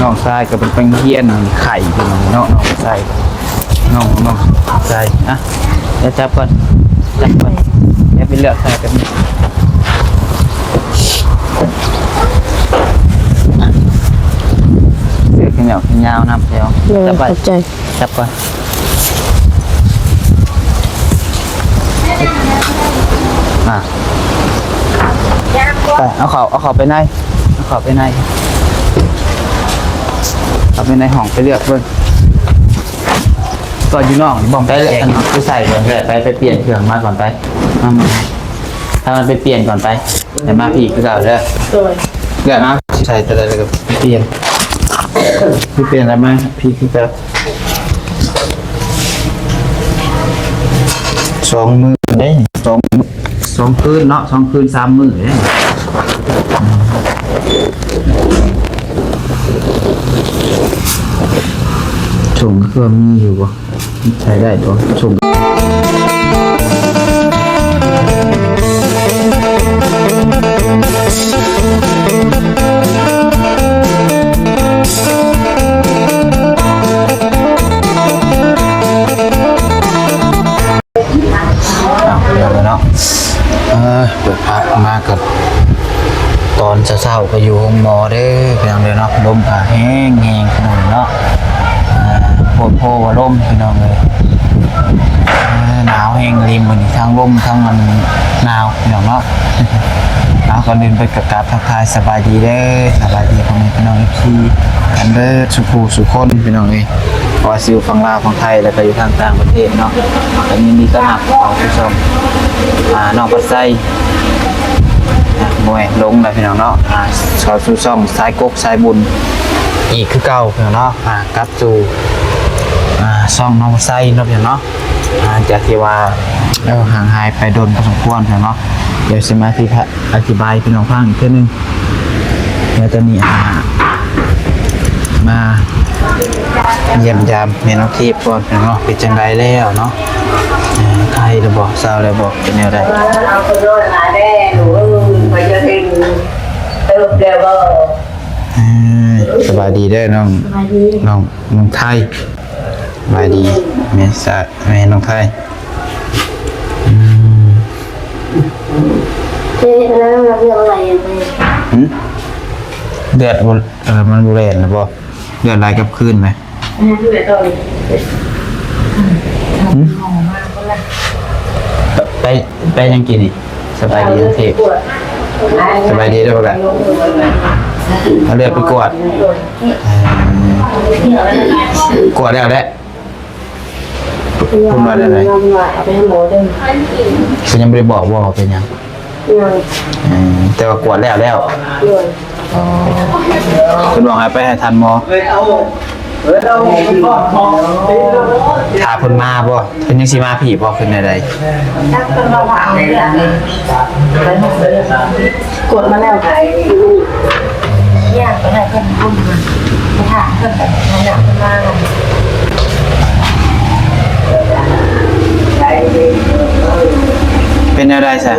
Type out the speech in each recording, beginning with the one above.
ນ້ອງຊາຍກໍເປັນໄປໂຮງຮຽນ ໄຂ້ພີ່ນ້ອງເນາະ ນ້ອງຊາຍ ນ້ອງ ນ້ອງຊາຍ ອ່ະ ດຽວຈັບກ່ອນ ຈັບກ່ອນ ດຽວໄປເລືອກໃຫ້ກັນ ເສື້ອແຂນຍາວ ແຂນຍາວນຳແຖວ ໂດຍ ຈັບໄວ້ ຂອບໃຈ ຈັບກ່ອນ ອ່າ ໄປ ເອົາເຂົ້າ ເອົາເຂົ້າໄປໃນ ເອົາເຂົ້າໄປໃນ ເຂົ້າໄປໃນຫ້ອງ ໄປເລືອກເບິ່ງ ກໍຢູ່ນອກນີ້ບໍ່ ໄປເລືອກ ອັນ ໄປໃສ່ກ່ອນ ໄປ ໄປປ່ຽນເຄື່ອງມາກ່ອນ ໄປ ມາ ມາ ພາມັນໄປປ່ຽນກ່ອນ ໄປ ແລ້ວມາພີ້ຄືເກົ່າເດີ ໂດຍ ເລືອກເອົາ ຊິໃສ່ຕົວໃດແລ້ວກໍປ່ຽນ ຊິປ່ຽນແລ້ວມາພີ້ຄືເກົ່າ ສອງມື້ເດ້ ສອງ ສອງຄືນເນາະ ສອງຄືນສາມມື້ເດ້ ຖົງເຄື່ອງມີຢູ່ບໍ່? ໃຊ້ໄດ້ບໍ່? ສົ່ງ ເອົາ ເນາະ ເອີ ເປີດພາບມາກັບຕອນເຊົ້າໆ ກໍຢູ່ໂຮງໝໍເດີ ພີ່ນ້ອງເດີເນາະ ລົມກໍແຮງໆ ພີ່ນ້ອງເນາະ ອ່າ ໂພດໂພວ່າລົມ ພີ່ນ້ອງເອີຍ ອ່າ ໜາວແຮງອີ່ຫຼີມື້ນີ້ ທັງລົມ ທັງອັນ ໜາວ ພີ່ນ້ອງເນາະ ເອົາ ກ່ອນອື່ນເບິດກໍກາບທັກທາຍສະບາຍດີເດີ ສະບາຍດີພໍ່ແມ່ພີ່ນ້ອງ ເອັຟຊີ ກັນເບິດສູ່ຜູ້ສູ່ຄົນ ພີ່ນ້ອງເອີຍ ບໍ່ວ່າຊິຢູ່ຝັ່ງລາວ ຝັ່ງໄທ ແລ້ວກໍຢູ່ທາງຕ່າງປະເທດເນາະ ກໍຍິນດີຕ້ອນຮັບເຂົ້າສູ່ຊ່ອງ ອ່າ ນ້ອງພັດໄຊ ອ່າ ບໍ່ແມ່ນ ຫຼົງແລ້ວພີ່ນ້ອງເນາະ ອ່າ ເຂົ້າສູ່ຊ່ອງສາຍກົກສາຍບຸນອີກຄືເກົ່າພີ່ນ້ອງເນາະ ອ່າ ກັບສູ່ ອ່າ ຊ່ອງນ້ອງພັດໄຊເນາະພີ່ນ້ອງເນາະ ຫຼັງຈາກທີ່ວ່າ ເອີ ຫ່າງຫາຍໄປດົນພໍສົມຄວນເນາະ ດຽວຊິມາອະທິບາຍ ອະທິບາຍໃຫ້ພີ່ນ້ອງຟັງອີກເທື່ອໜຶ່ງ ແລ້ວຕອນນີ້ ອ່າ ມາຢ້ຽມຢາມແມ່ນ້ອງເທບກ່ອນເນາະ ເປັນຈັ່ງໃດແລ້ວເນາະ ເອີ ໄຄແລ້ວບໍ່ ເຊົາແລ້ວບໍ່ ເປັນແນວໃດ? ເອີ ສະບາຍດີເດີນ້ອງ ສະບາຍດີ ນ້ອງ ນ້ອງໄທ ສະບາຍດີ ແມ່ສາ ແມ່ນ້ອງໄທ ອືມ ເຮັດແລ້ວເລື່ອງອະໄລ ຫື? ເລືອດບໍ່ ເອີ ມັນບໍ່ແລ່ນແລ້ວບໍ່? ເລືອດໄຫຼກັບຄືນນະ ຫື? ໄປ ໄປຫຍັງກີ້ນີ້? ສະບາຍດີເທບ ສະບາຍດີເດີ ເອົາເລືອດໄປກວດ ເອີ ກວດແລ້ວແຫຼະ ເພິ່ນວ່າແນວໃດ? ເພິ່ນຍັງບໍ່ໄດ້ບອກບໍ່ວ່າເປັນຫຍັງ? ຍັງ ເອີ ແຕ່ວ່າກວດແລ້ວແລ້ວ ໂດຍ ອໍ ເພິ່ນບອກໃຫ້ໄປໃຫ້ທ່ານໝໍ ຖ້າເພິ່ນມາບໍ່? ເພິ່ນຍັງຊິມາພີ້ບໍ່? ເພິ່ນແນວໃດ? ຈັກເພິ່ນວ່າວ່າເອົາເລື່ອງນີ້ ໄປ ກວດມາແລ້ວ ຢາກໄປໃຫ້ເພິ່ນບຸນ ໄປຖາມເພິ່ນ ໄປ ເພິ່ນມາ ເປັນແນວໃດຊະ?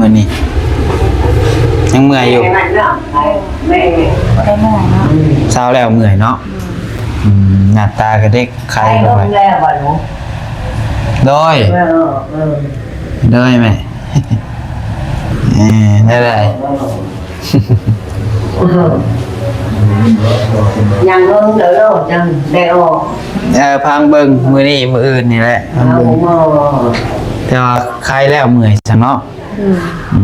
ມື້ນີ້ຍັງເມື່ອຍຢູ່ ບໍ່ໄດ້ເມື່ອຍເນາະ ເຊົາແລ້ວເມື່ອຍເນາະ ອືມ ໜ້າຕາກໍເດັກ ໄຄບໍ່? ໂດຍ ເອີ ເອີ ໂດຍແມ່ ເອີ ແນວໃດ? ຍັງເບິ່ງເດີ ຈັ່ງໄດ້ອອກ ເອີ ພັງເບິ່ງ ມື້ນີ້ມື້ອື່ນນີ້ແຫຼະ ພັງເບິ່ງ ແຕ່ວ່າໄຄແລ້ວເມື່ອຍຊັ້ນເນາະ ອືມ ອື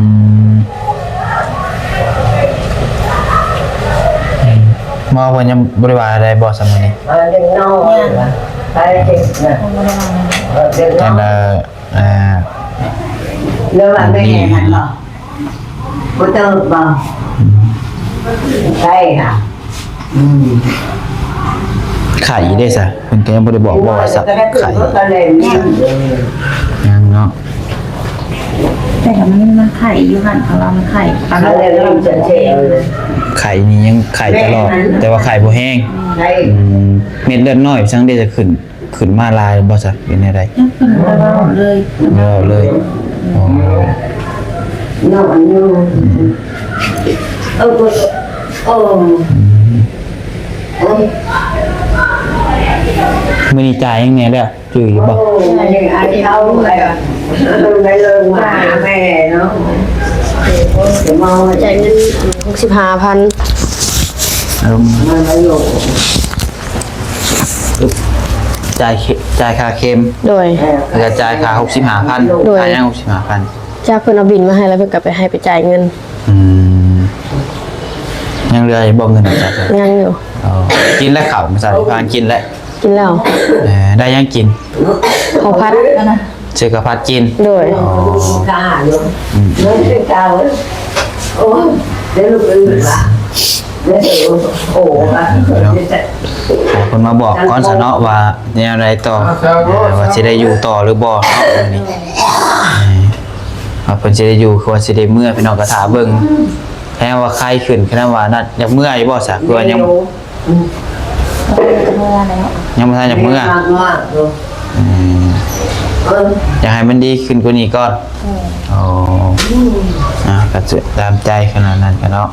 ມ ໝໍເພິ່ນຍັງບໍ່ໄດ້ວ່າໃດບໍ່ຊະມື້ນີ້? ເອີ ຍັງນອນ ຍັງ ໄປເຈັບນະ ຍັງບໍ່ໄດ້ວ່າ ເອີ ເຈັບນອນ ຈັ່ງໃດ ອ່າ ເລື່ອງວ່າແມ່ນັ້ນບໍ່? ບໍ່ເຕີບບໍ່? ອືມ ໄດ້ນະ ອືມ ໄຂ້ເດ້ຊະ ເພິ່ນກໍຍັງບໍ່ໄດ້ບອກບໍ່ວ່າຊະ ໄຂ້ ຍັງເນາະ ແຕ່ກໍມັນ ມັນໄຂ້ຢູ່ຫັ້ນ ເພາະວ່າມັນໄຂ້ຕະຫຼອດ ໄຂ້ນີ້ຍັງໄຂ້ຕະຫຼອດ ແຕ່ວ່າໄຂ້ບໍ່ແຮງ ອືມ ເມັດເລືອດນ້ອຍຊັ້ນເດ ຈະຂຶ້ນ ຂຶ້ນມາຫຼາຍບໍ່ຊະ ເປັນແນວໃດ? ຍັງຂຶ້ນບໍ່ເວົ້າເລີຍ ບໍ່ເວົ້າເລີຍ ອໍ ນອນຢູ່ ອືມ ເອີ ໂອ້ ອືມ ມື້ນີ້ຈ່າຍຫຍັງແດ່ແລ້ວ ຈື່ຢູ່ບໍ່? ໂອ້ຍ ອັນເຂົາໄປ ໄປເລີງມາຫາແມ່ເນາະ ຈະມາ ຈ່າຍເງິນຫົກສິບຫ້າພັນ ອາລົມ ມາໄປໂລດ ຈ່າຍເຂ- ຈ່າຍຄ່າເຂັມ ໂດຍ ແລ້ວກໍຈ່າຍຄ່າຫົກສິບຫ້າພັນ ໂດຍ ຄ່າຫຍັງຫົກສິບຫ້າພັນ? ຈາກເພິ່ນເອົາບິນມາໃຫ້ ແລ້ວເພິ່ນກໍໄປໃຫ້ໄປຈ່າຍເງິນ ອືມ ຍັງເຫຼືອຢູ່ບໍ່ເງິນ? ຍັງຢູ່ ອໍ ກິນແລ້ວເຂົ້າ ມື້ເຊົ້ານີ້ພາກັນກິນແລ້ວ ກິນແລ້ວ ເອີ ໄດ້ຫຍັງກິນ? ເຂົ້າຜັດ ຊື້ເຂົ້າຜັດກິນ ໂດຍ ອໍ ອືມ ໂອ້ຍ ເດີລູກເອີຍ ເດີ ໂອ້ ໃຫ້ເພິ່ນມາບອກກ່ອນຊະເນາະວ່າແນວໃດຕໍ່ ວ່າຊິໄດ້ຢູ່ຕໍ່ຫຼືບໍ່ເນາະ ມື້ນີ້ ວ່າເພິ່ນຊິໄດ້ຢູ່ ຄືວ່າຊິໄດ້ເມືອ ພີ່ນ້ອງກໍຖ້າເບິ່ງ ແຮງວ່າໄຄຂຶ້ນ ຄືນຳວ່ານັ້ນ ຢາກເມືອຢູ່ບໍ່ຊະ? ຄືວ່າຍັງ ເມືອແລ້ວ ຍັງບໍ່ທັນຢາກເມືອ ອືມ ຢາກໃຫ້ມັນດີຂຶ້ນກວ່ານີ້ກ່ອນ ອໍ ອ່າ ກໍຕາມໃຈຂະໜາດນັ້ນກະເນາະ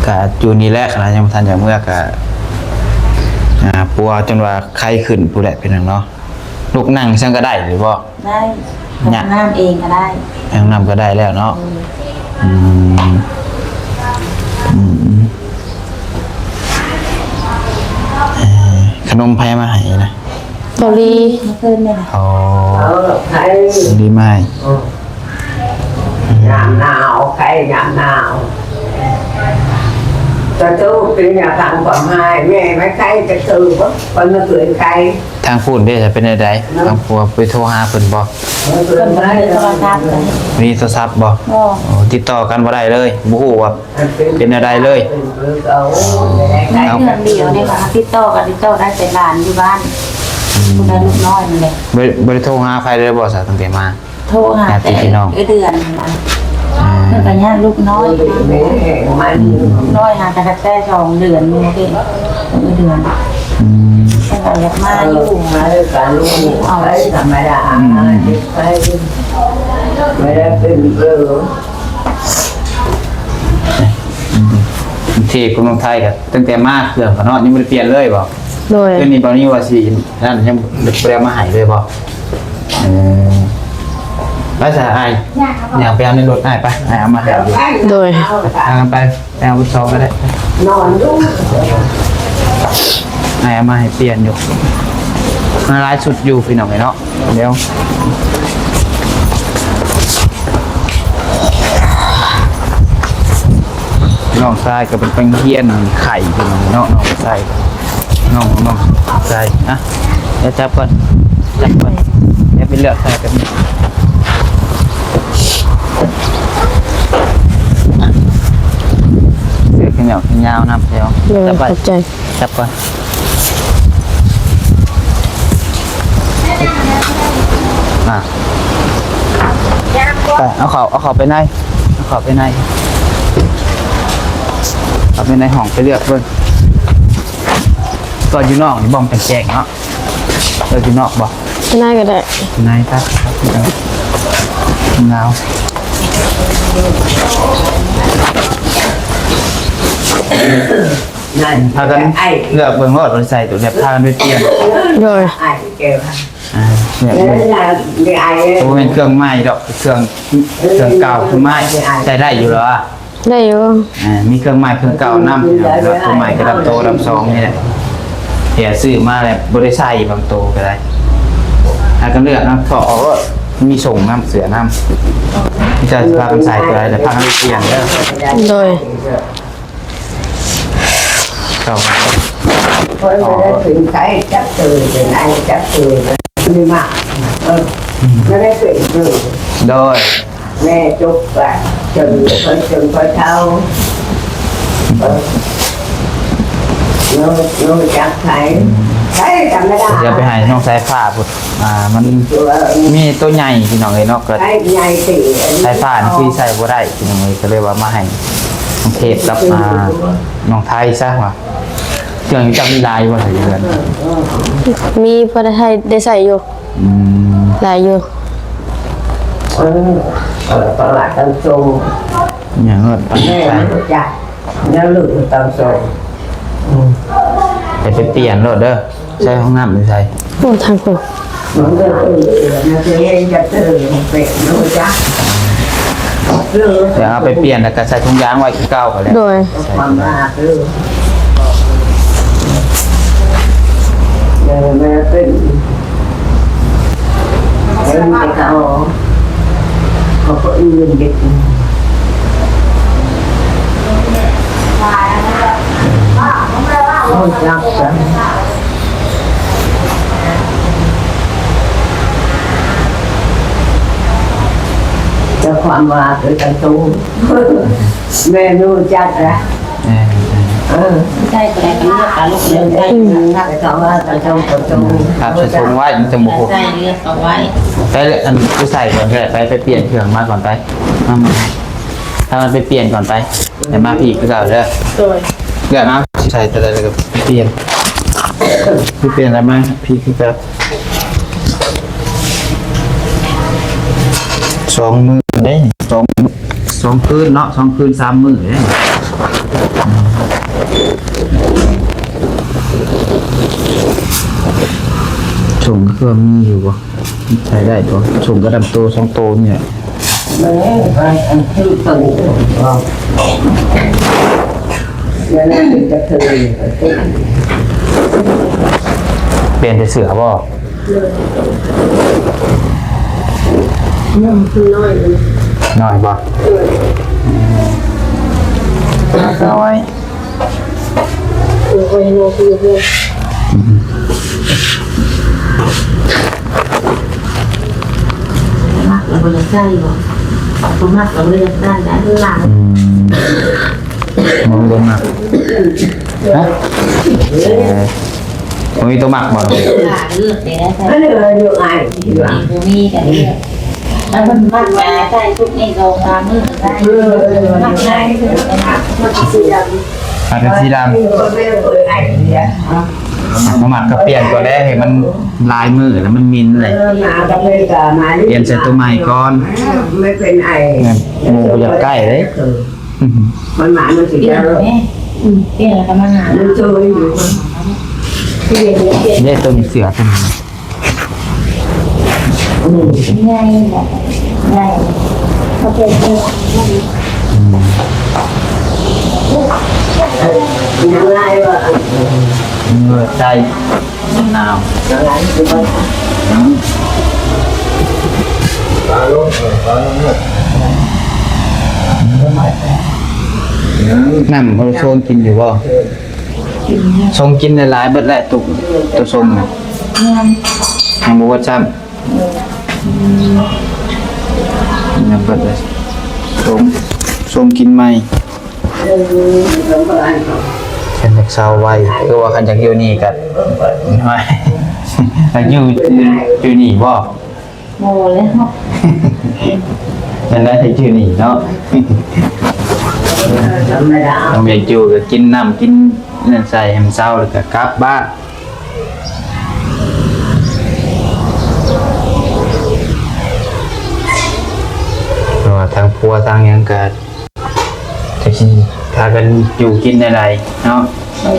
ກະຢູ່ນີ້ແຫຼະ ຂະໜາດຍັງບໍ່ທັນຢາກເມືອກະ ອ່າ ປົວຈົນວ່າໄຄຂຶ້ນພຸ້ນແຫຼະ ພີ່ນ້ອງເນາະ ລຸກນັ່ງຊັ້ນກໍໄດ້ຫຼືບໍ່? ໄດ້ ຍະ ຫ້ອງນ້ຳເອງກໍໄດ້ ຫ້ອງນ້ຳກໍໄດ້ແລ້ວເນາະ ອືມ ອືມ ອືມ ເອີ ຂະໜົມໃຜມາໃຫ້ນະ? ເກົາຫຼີ ມື້ຄືນນີ້ນະ ອໍ ເກົາຫຼີມາໃຫ້ ຍາມໜາວ ໄຄຍາມໜາວ ກະໂຕເປັນຍາທາງຄວາມຮ້າຍ ແມ່ມາໄຄກະໂຕບໍ່ ເພິ່ນມາເຄີຍໄຄ ທາງພຸ້ນເດ້ ເປັນແນວໃດ? ທາງຜົວໄປໂທຫາເພິ່ນບໍ່? ເພິ່ນບໍ່ມີໂທລະສັບເລີຍ ມີໂທລະສັບບໍ່? ບໍ່ ໂອ້ ຕິດຕໍ່ກັນບໍ່ໄດ້ເລີຍ ບໍ່ຮູ້ວ່າເປັນແນວໃດເລີຍ ເອົາ ເດືອນດຽວນີ້ກໍຕິດຕໍ່ ກໍຕິດຕໍ່ໄດ້ແຕ່ຫຼານຢູ່ບ້ານ ອືມ ຜູ້ນັ້ນລູກນ້ອຍນີ້ແຫຼະ ບໍ່ ບໍ່ໄດ້ໂທຫາໃຜເລີຍບໍ່ຊະ ຕັ້ງແຕ່ມາ? ໂທຫາແຕ່ເອື້ອຍເດືອນຫັ້ນນະ ເພິ່ນກໍຍາກລູກນ້ອຍນະ ລູກນ້ອຍຫາກໍຕັ້ງແຕ່ສອງເດືອນນີ້ເດ້ ເອື້ອຍເດືອນ ອືມ ເພິ່ນກໍຢາກມາຢູ່ ມາເລີຍກັນລູກ ເອົາ ໄປທຳມະດາ ອືມ ໄປ ບໍ່ໄດ້ເປັນເລີຍ ອືມ ທີ່ຄົນໄທກໍຕັ້ງແຕ່ມາເຄື່ອງກໍເນາະ ຍັງບໍ່ໄດ້ປ່ຽນເລີຍບໍ່? ໂດຍ ຄືນີ້ບ່າວນິວວ່າຊິນັ້ນ ຍັງບໍ່ໄດ້ເອົາມາໃຫ້ເລີຍບໍ່? ເອີ ໄປຊະອ້າຍ ຍ່າງໄປເອົາໃນລົດອ້າຍໄປ ອ້າຍເອົາມາໃຫ້ຢູ່ ໂດຍ ພາກັນໄປ ໄປເອົາບຸດຊອງກໍໄດ້ ນອນຢູ່ ອ້າຍເອົາມາໃຫ້ປ່ຽນຢູ່ ມັນຫຼາຍຊຸດຢູ່ພີ່ນ້ອງເອີຍເນາະ ດຽວ ນ້ອງຊາຍກໍເປັນໄປໂຮງຮຽນໄຂ້ພີ່ນ້ອງເນາະ ນ້ອງຊາຍ ນ້ອງ ນ້ອງຊາຍ ນະ ດຽວຈັບກ່ອນ ຈັບກ່ອນ ດຽວໄປເລືອກໃສ່ກັນ ເສື້ອແຂນຍາວ ແຂນຍາວນຳ ດຽວ ໂດຍ ຈັບໄວ້ ຂອບໃຈ ຈັບກ່ອນ ອ່າ ໄປ ເອົາເຂົ້າ ເອົາເຂົ້າໄປໃນ ເອົາເຂົ້າໄປໃນ ເຂົ້າໄປໃນຫ້ອງໄປເລືອກເບິ່ງ ກໍຢູ່ນອກນີ້ບໍ່ ມັນແຈ້ງເນາະ ເອີ ຢູ່ນອກບໍ່ ໃນກໍໄດ້ ໃນ ໄປ ໜາວ ນັ້ນ ພາກັນເລືອກເບິ່ງໂລດ ໃສ່ໂຕໃດ ພາກັນໄປປ່ຽນ ໂດຍ ອ່າ ເລືອກເບິ່ງ ບໍ່ແມ່ນເຄື່ອງໃໝ່ດອກ ເຄື່ອງ ເຄື່ອງເກົ່າ ເຄື່ອງໃໝ່ ໃຊ້ໄດ້ຢູ່ລະ ໄດ້ຢູ່ ອ່າ ມີເຄື່ອງໃໝ່ເຄື່ອງເກົ່ານຳ ເນາະ ໂຕໃໝ່ກໍດັບໂຕດັບສອງນີ້ແຫຼະ ເພາະຊື້ມາແລ້ວບໍ່ໄດ້ໃສ່ ບາງໂຕກໍໄດ້ ຫາກັນເລືອກນຳ ຖອດອອກໂລດ ມີສົ້ງນຳ ເສື້ອນຳ ມີແຕ່ພາກັນໃສ່ໂຕໃດ ແຕ່ພາກັນປ່ຽນເດີ ໂດຍ ເຂົ້າ ເພິ່ນບໍ່ໄດ້ເປັນໄຂ້ຈັກເທື່ອ ເປັນໄອຈັກເທື່ອ ບໍ່ໄດ້ມາ ເອີ ບໍ່ໄດ້ເປັນເທື່ອ ໂດຍ ແມ່ຈົບກະຈົນ ເພິ່ນຈົນກວ່າເຖົ້າ ເອີ ຮູ້ ຮູ້ຈັກໃຜ ໃຜທຳມະດາ ດຽວໄປໃຫ້ນ້ອງສາຍຟ້າພຸ້ນ ອ່າ ມັນ ຄືວ່າ ມີໂຕໃຫຍ່ພີ່ນ້ອງເອີຍເນາະ ກໍ ໃຜໃຫຍ່ຕິ ສາຍຟ້ານີ້ຄືໃສ່ບໍ່ໄດ້ພີ່ນ້ອງເອີຍ ກໍເລີຍວ່າມາໃຫ້ນ້ອງເທບກັບ ອ່າ ນ້ອງໄທຊະວ່າ ເຄື່ອງຈັກມີຫຼາຍຢູ່ບໍ່ໃສ່ເຮືອນ? ມີ ພໍໄດ້ໃຊ້ ໄດ້ໃຊ້ຢູ່ ອືມ ຫຼາຍຢູ່ ເອີ ເອີ ຕະຫຼາດຕັ້ງໂຕ ຫຍັງເນາະ ແມ່ນ ໃສ່ ຮູ້ຈັກ ແນວລູກຕອນໂຕ ໃຫ້ໄປປ່ຽນໂລດເດີ. ໃສ່ຫ້ອງນ້ຳຢູ່ໃສ? ໂອ້ ທາງພຸ້ນ. ດຽວເອົາໄປປ່ຽນ ແລ້ວກໍໃສ່ຖົງຢາງໄວ້ຄືເກົ່າກໍແລ້ວ. ໂດຍ. ເຈົ້າຄວາມວ່າຄືກັນໂຕ ແມ່ຮູ້ຈັກລະ. ເອີ ເອີ ໃສ່ກໍໄດ້ ເລືອກເອົາລູກເລືອກໃສ່ ອືມ ຄັບໃສ່ຖົງໄວ້ ມັນຈະບໍ່ຫົກ ໃສ່ເລືອກເອົາໄວ້. ໄປ ອັນ ໄປໃສ່ກ່ອນກໍໄດ້ ໄປ ໄປປ່ຽນເຄື່ອງມາກ່ອນໄປ ມາ ມາ ພາມັນໄປປ່ຽນກ່ອນໄປ. ໃຫ້ມາພີ້ຄືເກົ່າເດີ. ໂດຍ. ເລືອກເອົາ ຊິໃສ່ຕົວໃດ ແລ້ວກໍປ່ຽນ ຊິປ່ຽນແລ້ວມາພີ້ຄືເກົ່າ. ສອງມື້ເດ້ ສອງ ສອງຄືນເນາະ ສອງຄືນສາມມື້ເດ້. ຖົງເຄື່ອງມີຢູ່ບໍ່? ໃຊ້ໄດ້ບໍ່? ຖົງກະດຳໂຕສອງໂຕນີ້ແຫຼະ. ປ່ຽນແຕ່ເສື້ອບໍ່? ນ້ອຍບໍ່? ນ້ອຍ. ມັກແລ້ວບໍ່ຢາກໃສ່ບໍ່? ບໍ່ມັກແລ້ວບໍ່ຢາກໃສ່ໄດ້. ອືມ ມັນບໍ່ມັກ. ຮະ? ເອີ ບໍ່ມີຕົວມັກບໍ່? ເລືອກແຕ່ໃສ່ ບໍ່ມີກໍເລືອກ. ຖ້າເພິ່ນມັກກໍໃສ່ຊຸດນີ້ສອງສາມມື້ກໍໃສ່ ມັກໄດ້ ມັກກໍຊິດຳ ມັກກໍຊິດຳ ບໍ່ມັກກໍປ່ຽນກໍໄດ້ ໃຫ້ມັນຫຼາຍມື້ແລ້ວມັນໝິ່ນແຫຼະ ປ່ຽນໃສ່ຕົວໃໝ່ກ່ອນ. ໝູ່ບໍ່ຢາກໃກ້ເດ້ ມັນມາ ມັນຊິເຈົ້າ ປ່ຽນແລ້ວກໍມາຫາ ມັນຊ່ວຍຢູ່ ເດ້ ຕົວນີ້ເສື້ອຕົວນີ້ ໃຫຍ່ ໃຫຍ່ ເຂົາເຈົ້າ ອືມ ນ້ຳລາຍວ່າ ເງືອໃສ່ ນ້ຳ ນ້ຳລາຍຄືວ່າ ອືມ ນ້ຳເຮົາຊົງກິນຢູ່ບໍ່? ຊົງກິນຫຼາຍໆ ເບິດແລ້ວຕຸກ ໂຕຊົງນະ ຍັງບໍ່ເບິດຊ້ຳ. ອືມ ຍັງເບິດເລີຍ ຊົງ ຊົງກິນໃໝ່. ເອີ ເປັນນັກສາວໄວ ຄືວ່າຄັນຢາກຢູ່ນີ້ກໍ ຢາກຢູ່ ຢູ່ນີ້ບໍ່? ບໍ່ແລ້ວ ແມ່ນໄດ້ຢູ່ນີ້ເນາະ ທຳມະດາ ຕ້ອງຢາກຢູ່ກໍກິນນ້ຳ ກິນນັ້ນໃສ່ໃຫ້ມັນເຊົາ ແລ້ວກໍກັບບ້ານ. ເພາະວ່າທາງຄົວທາງຫຍັງກໍ ຈັກຊິພາກັນຢູ່ກິນແນວໃດເນາະ. ເອີ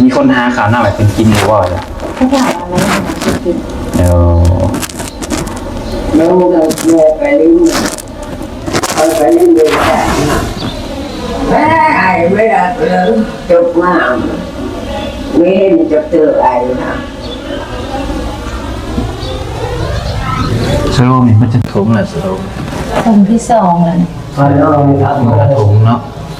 ມີຄົນຫາຂ້າວນ້ຳໃຫ້ເພິ່ນກິນຢູ່ບໍ່ລະ? ເຂົາຫາມາແລ້ວ ເອີ ແມ່ໄປຫຼິ້ນ ຂ້ອຍໄປຫຼິ້ນເບນຈານະ ແມ່ໄອໄວ້ລະເລີ ຈົບມາ ແມ່ເຫັນຈັກເທື່ອໄອນະ. ສະໂລງນີ້ມັນຈັກຖົງລະ ສະໂລງ? ຖົງທີສອງລະ. ຄົນລະຖົງເນາະ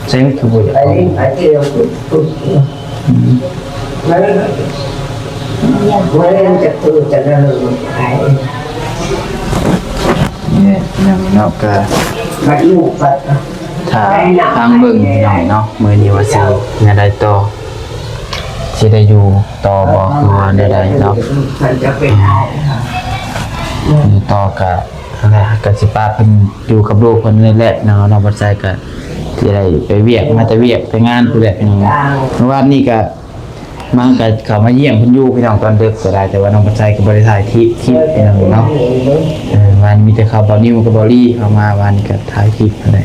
ໃຊ້ຄືບໍ່ຢາກເອົາ ອືມ ນີ້ເນາະ ກະຖ້າຟັງເບິ່ງພີ່ນ້ອງເນາະ ມື້ນີ້ວ່າຊິແນວໃດຕໍ່ ຊິໄດ້ຢູ່ຕໍ່ບໍ່ ຫຼືວ່າແນວໃດເນາະ ຢູ່ຕໍ່ກະ ຫັ້ນແຫຼະ ກໍຊິປະເພິ່ນຢູ່ກັບລູກເພິ່ນນີ້ແຫຼະເນາະ. ນ້ອງບັດໄຊກໍຊິໄດ້ໄປວຽກ ມາແຕ່ວຽກແຕ່ງານພຸ້ນແຫຼະພີ່ນ້ອງ. ເມື່ອວານນີ້ກໍ ມາກໍເຂົ້າມາຢ້ຽມເພິ່ນຢູ່ພີ່ນ້ອງ ຕອນດຶກກໍໄດ້ ແຕ່ວ່ານ້ອງບັດໄຊກໍບໍ່ໄດ້ຖ່າຍຄລິບ ຄລິບພີ່ນ້ອງເນາະ. ເອີ ວານມີແຕ່ເຂົາ ບ່າວນິວກັບບ່າວລີເຂົ້າມາ ວານນີ້ກໍຖ່າຍຄລິບຫັ້ນແຫຼະ.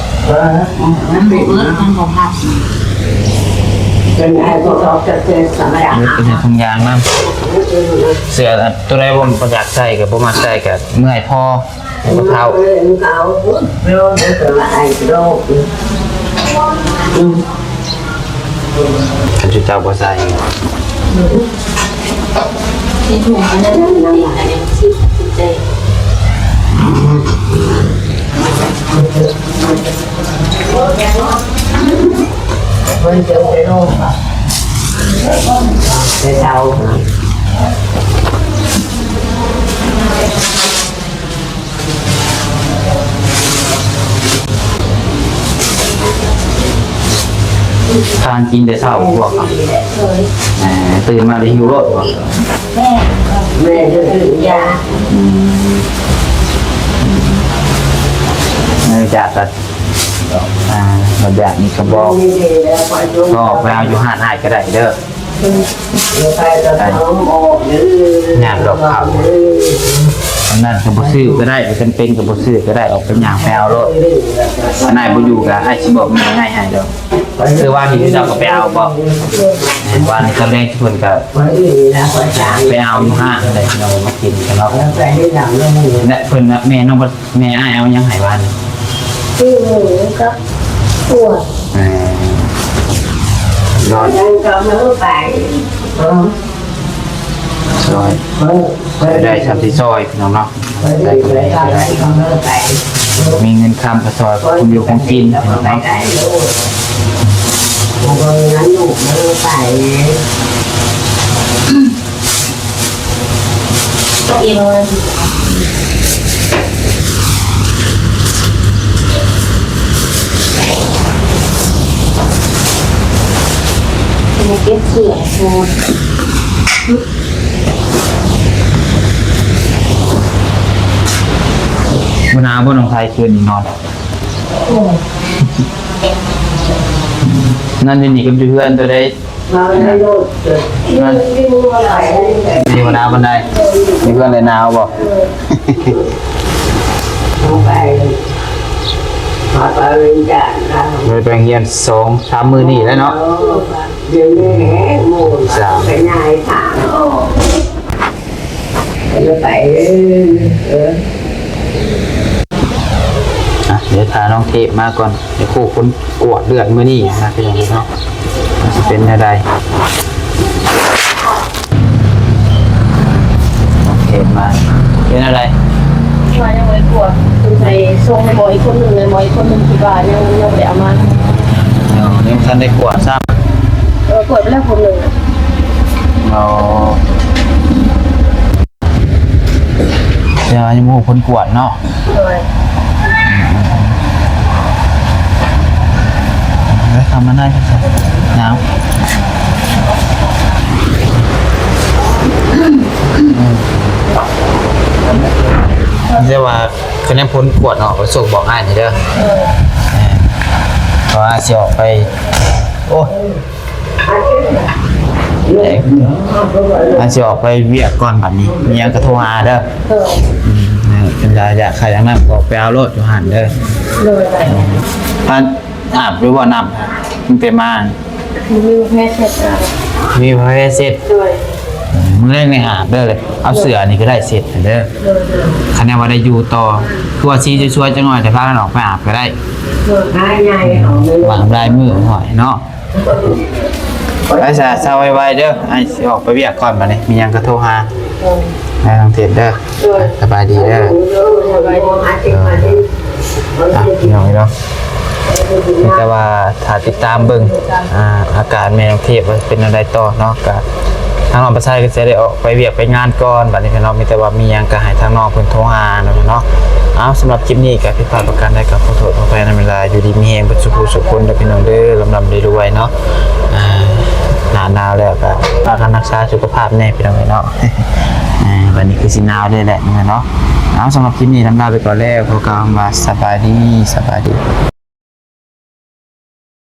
ມັນບໍ່ເບິດ ມັນບໍ່ພັບ ເປັນໄອ້ພວກອອກຈາກເຊສທຳມະດາ ເບິດເປັນທຸງຍາງນຳ ເສື້ອຕົວໃດບໍ່ຢາກໃສ່ກໍບໍ່ມັກໃສ່ກໍເມື່ອຍພໍ ແລ້ວກໍເທົາ ເອີ ເຂົາໂລດ ເຂົາວ່າໄອ້ໂລດ ອືມ ຄັນຈຸເຈົ້າບໍ່ໃສ່ ໃສ່ຖົງອັນນັ້ນ ອັນນີ້ຊິເຈັບ ເພິ່ນເຈົ້າໄປໂລດ ໄປເຊົາ ທານກິນແຕ່ເຊົ້າບໍ່? ເອີ ຕື່ນມາແລ້ວຫິວໂລດບໍ່? ແມ່ນ ແມ່ນ ເດີ ຢາ ອືມ ເນື່ອງຈາກກໍ ອ່າ ແບບນີ້ກໍບອກ ກໍອອກໄປເອົາຢູ່ຮ້ານອ້າຍກໍໄດ້ເດີ. ຍາກດອກເຂົ້າ ອັນນັ້ນກໍບໍ່ຊື້ກໍໄດ້ ບໍ່ຈຳເປັນກໍບໍ່ຊື້ກໍໄດ້ ອອກໄປຍ່າງໄປເອົາໂລດ ອັນນັ້ນບໍ່ຢູ່ກໍອ້າຍຊິບອກແມ່ອ້າຍໃຫ້ດອກ ຄືວ່ານີ້ເຈົ້າກໍໄປເອົາບໍ່? ວ່ານີ້ຕອນແລງເພິ່ນກໍໄປເອົາຢູ່ຮ້ານໄດ້ ເອົາມາກິນກັນເນາະ ແລະເພິ່ນນະ ແມ່ນ້ອງ ແມ່ອ້າຍເອົາຫຍັງໃຫ້ວານນີ້? ຊື້ໝູກັບກວດ ເອີ ນອນ ຍັງກໍມື້ໄປ ເອີ ຊ່ອຍ ໄດ້ຊ່ຳຊິຊ່ອຍ ພີ່ນ້ອງເນາະ ໄດ້ກໍໄດ້ ມີເງິນຄຳກໍຊ່ອຍຄົນຢູ່ຄົນກິນ ພີ່ນ້ອງເນາະ ບໍ່ໜາວບໍ່ ນ້ອງໄທ ຄືນນີ້ນອນ ນອນຢູ່ນີ້ກັບຢູ່ເຮືອນໂຕໃດ? ຢູ່ບໍ່ໜາວປານໃດ? ຢູ່ເຮືອນໄດ້ໜາວບໍ່? ໄດ້ໄປໂຮງຮຽນສອງສາມມື້ນີ້ແລ້ວເນາະ ສາມ ໄປເດີ ເອີ ອ່ະ ດຽວຖ້ານ້ອງເທບມາກ່ອນ ດຽວຄູ່ຄົນກວດເລືອດມື້ນີ້ນະ ພີ່ນ້ອງເນາະ ວ່າຊິເປັນແນວໃດ ນ້ອງເທບມາ ເປັນແນວໃດ? ວ່າຍັງບໍ່ໄດ້ກວດ ສົງໄສສົ່ງໃຫ້ໝໍອີກຄົນໜຶ່ງ ແລະໝໍອີກຄົນໜຶ່ງຄິດວ່າຍັງ ຍັງບໍ່ໄດ້ເອົາມາ ຍັງບໍ່ທັນໄດ້ກວດຊ້ຳ ເອີ ກວດໄປແລ້ວຄົນໜຶ່ງ ອໍ. ແຕ່ວ່າຍັງບໍ່ຮູ້ຜົນກວດເນາະ ໂດຍ ໄດ້ຄຳມາໄດ້ ໜາວ ແຕ່ວ່າ ຄະແນນຜົນກວດອອກແລ້ວສົ່ງບອກອ້າຍນີ້ເດີ. ເອີ ເພາະວ່າຊິອອກໄປ ໂອ້ຍ ອ້າຍຊິອອກໄປວຽກກ່ອນບັດນີ້ ມີຫຍັງກໍໂທຫາເດີ. ເອີ ອືມ ຄັນຢາກ ຢາກ ຢາກ ຢາກ ຢາກ ກໍໄປເອົາໂລດຢູ່ຫັ້ນເດີ. ໂດຍ ໄດ້ ອືມ ອາບຢູ່ບໍ່ນ້ຳ ຕັ້ງແຕ່ມາ? ມີແພເຊັດ ມີແພເຊັດ. ໂດຍ ມື້ແລງນີ້ອາບເດີ ເອົາເສື້ອນີ້ກໍໄດ້ເຊັດເດີ. ໂດຍ ໂດຍ ຄັນແນວວ່າໄດ້ຢູ່ຕໍ່ ຄືວ່າຊິຊ່ວຍໆ ຈັກໜ້ອຍ ແຕ່ພາກັນອອກໄປອາບກໍໄດ້. ໂດຍ ຫຼາຍໃຫຍ່ ອືມ ອອກມາ ວ່າຫຼາຍມື້ໜ້ອຍເນາະ. ໄປຊະ ເຊົາໄວໆເດີ ອ້າຍຊິອອກໄປວຽກກ່ອນບັດນີ້ ມີຫຍັງກໍໂທຫາ ໂດຍ ນາງເທບເດີ. ໂດຍ ສະບາຍດີເດີ. ໂດຍ ສະບາຍດີ. ອ່ະ ພີ່ນ້ອງເນາະ ມີແຕ່ວ່າຖ້າຕິດຕາມເບິ່ງ ອ່າ ອາການແມ່ນ້ອງເທບວ່າເປັນແນວໃດຕໍ່ເນາະ ກະທາງນ້ອງປະໄຊກໍຊິໄດ້ອອກໄປວຽກໄປງານກ່ອນບັດນີ້ເນາະ. ມີແຕ່ວ່າມີຫຍັງກໍໃຫ້ທາງນ້ອງເພິ່ນໂທຫາເນາະ. ເອົາ ສຳລັບຄລິບນີ້ກໍຜິດພາດປະການໃດກໍຂໍໂທດຂໍອະໄພນຳເວລາ. ຢູ່ດີມີແຮງເບິດສູ່ຜູ້ສູ່ຄົນເດີພີ່ນ້ອງເດີ ລ່ຳໆລວຍໆເນາະ. ອ່າ ໜ້າໜາວແລ້ວກໍພາກັນຮັກສາສຸຂະພາບແດ່ພີ່ນ້ອງເອີຍເນາະ. ອ່າ ບັດນີ້ຄືຊິໜາວເລີຍແຫຼະເນາະ. ເອົາ ສຳລັບຄລິບນີ້ລຳລາໄປກ່ອນແລ້ວ ຂໍກ່າວຄຳວ່າສະບາຍດີ ສະບາຍດີ.